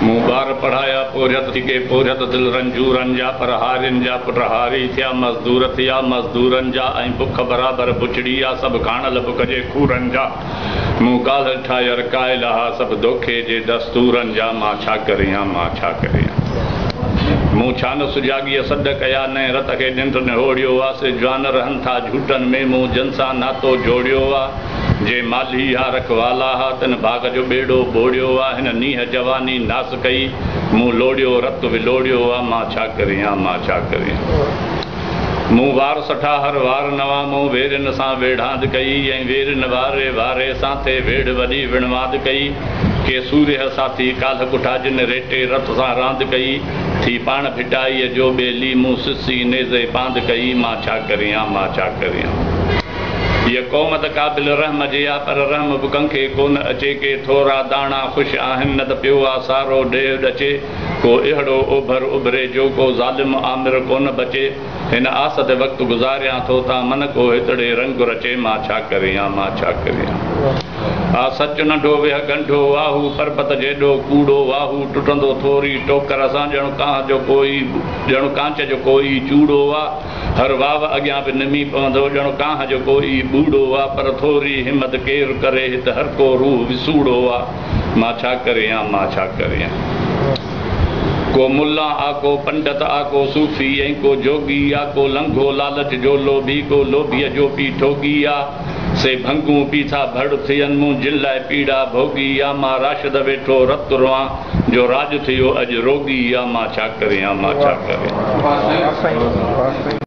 مون ٻار پڙهايا پورهيت ٿي ڪي پورهيت دل رنجورن جا پر هارين جا پٽ هاري ٿيا مزدور ٿيا مزدورن جا ۽ بک برابر بڇڙي آ سڀ کاڻل بک جي کورن جا مون ڪالهه ڏٺا ير قائل ها سڀ دوکي جي دستورن جا مان ڇا ڪريان مان ڇا ڪريان مون ڇا نه سجاڳيء سڏ ڪيا نئين رت کي ننڊ نهوڙيو آ سي جوان رهن ٿا جهوٽن ۾ مون جن سان ناتو جوڙيو آ. جي مالهي ها رکوالا ها، تن باغ جو ٻيڙو ٻوڙيو آ، هن نينهن جواني ناس ڪئي، مون لوڙيو رت ولوڙيو آ، مان ڇا ڪريان، مان ڇا ڪريان. مون وار سٺا هر وار نوان، مون ويرين سان ويڙهاند ڪئي، ۽ ويرين واري واري سان ٿي ويڙهه وڏي وڻواند ڪئي، ڪي سورهيه ساٿي ڪالهه ڪٺا جن ريٽي رت سان راند ڪئي، ٿي پاڻ ڀٽائيء جو ٻيلي، مون سسي نيزي پاند ڪئي، مان ڇا ڪريان، مان ڇا ڪريان. هيء قوم ته قابل رحم جي آ، پر رحم به ڪنهن کي ڪونه اچي. ڪي ٿورا داڻا خوش آهن، نه ته پيو آ سارو ڏيهه ڏچي. ڪو اهڙو اوڀر اڀري جو ڪو ظالم آمر ڪونه بچي. هن آس تي وقت گذاريان ٿو، تان من ڪو هتڙي رنگ رچي. مان ڇا ڪريان، مان ڇا ڪريان. آ سچ ننڍو ويهه ڳنڍو، آ هو پربت جيڏو ڪوڙو، آ هو ٽٽندو ٿوري ٽوڪر سان، ڄڻ ڪانهه جو ڪوئي، ڄڻ ڪانچ جو ڪوئي چوڙو آ. هر واو اڳيان به نمي پوندو ڄڻ ڪانهه جو ڪوئي ٻوڙو آ پر ٿوري همت ڪير ڪري هت هر ڪو روح وسوڙو آ مان ڇا ڪريان مان ڇا ڪريان. ڪو ملان آ ڪو پنڊت آ ڪو صوفي ۽ ڪو جوڳي آ ڪو لنگهو لالچ جو لوڀي ڪو لوڀيء جو پي ٺوڳي آ سي ڀنگون پي ٿا ڀڙ ٿين مون جن لاء پيڙا ڀوڳي آ مان راشد ويٺو رت روئان جو راڄ ٿيو اڄ روڳي آ مان ڇا ڪريان مان ڇا ڪريان.